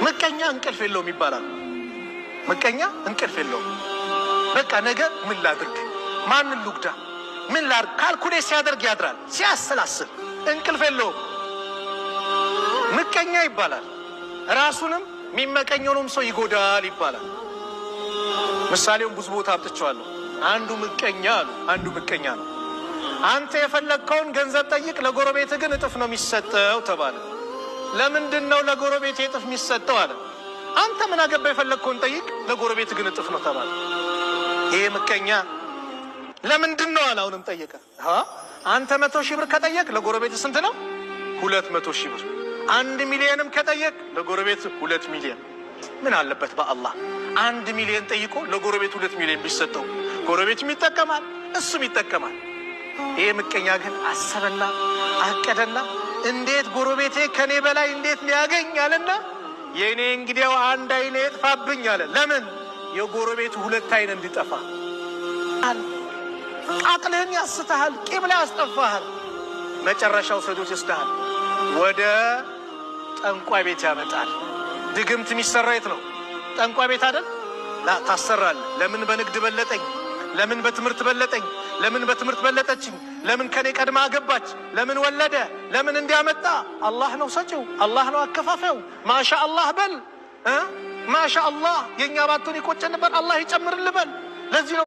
ምቀኛ እንቅልፍ የለውም ይባላል። ምቀኛ እንቅልፍ የለውም። በቃ ነገ ምን ላድርግ፣ ማንን ልጉዳ፣ ምን ላድርግ calculate ሲያደርግ ያድራል፣ ሲያሰላስል እንቅልፍ የለውም። ምቀኛ ይባላል። ራሱንም የሚመቀኘውንም ሰው ይጎዳል ይባላል። ምሳሌውን ብዙ ቦታ አምጥቼዋለሁ። አንዱ ምቀኛ አሉ፣ አንዱ ምቀኛ ነው። አንተ የፈለግከውን ገንዘብ ጠይቅ፣ ለጎረቤት ግን እጥፍ ነው የሚሰጠው ተባለ። ለምንድን ነው ለጎረቤት እጥፍ የሚሰጠው አለ። አንተ ምን አገባ፣ የፈለግከውን ጠይቅ፣ ለጎረቤት ግን እጥፍ ነው ተባለ። ይሄ ምቀኛ ለምንድን ነው አለ። አሁንም ጠየቀ። አንተ 100,000 ብር ከጠየቅ ለጎረቤት ስንት ነው? 200,000 ብር። 1 ሚሊዮንም ከጠየቅ ለጎረቤት 2 ሚሊዮን። ምን አለበት በአላህ 1 ሚሊዮን ጠይቆ ለጎረቤት 2 ሚሊዮን ቢሰጠው፣ ጎረቤትም ይጠቀማል፣ እሱም ይጠቀማል። ይሄ ምቀኛ ግን አሰበና አቀደና እንዴት ጎረቤቴ ከኔ በላይ እንዴት ሊያገኝ አለና የእኔ እንግዲያው አንድ አይኔ የጥፋብኝ አለ። ለምን? የጎረቤቱ ሁለት አይን እንዲጠፋ። አቅልህን ያስተሃል፣ ቂብላ ላይ ያስጠፋሃል። መጨረሻው ሰዶት ይወስድሃል፣ ወደ ጠንቋይ ቤት ያመጣል። ድግምት የሚሰራ የት ነው? ጠንቋይ ቤት አይደል? ታሰራለህ። ለምን በንግድ በለጠኝ? ለምን በትምህርት በለጠኝ? ለምን በትምህርት በለጠችኝ? ለምን ከኔ ቀድማ አገባች? ለምን ወለደ? ለምን እንዲያመጣ? አላህ ነው ሰጪው፣ አላህ ነው አከፋፋዩ። ማሻ አላህ በል፣ ማሻ አላህ። የእኛ ባትሆን ይቆጨን ነበር። አላህ ይጨምርልህ በል። ለዚህ ነው።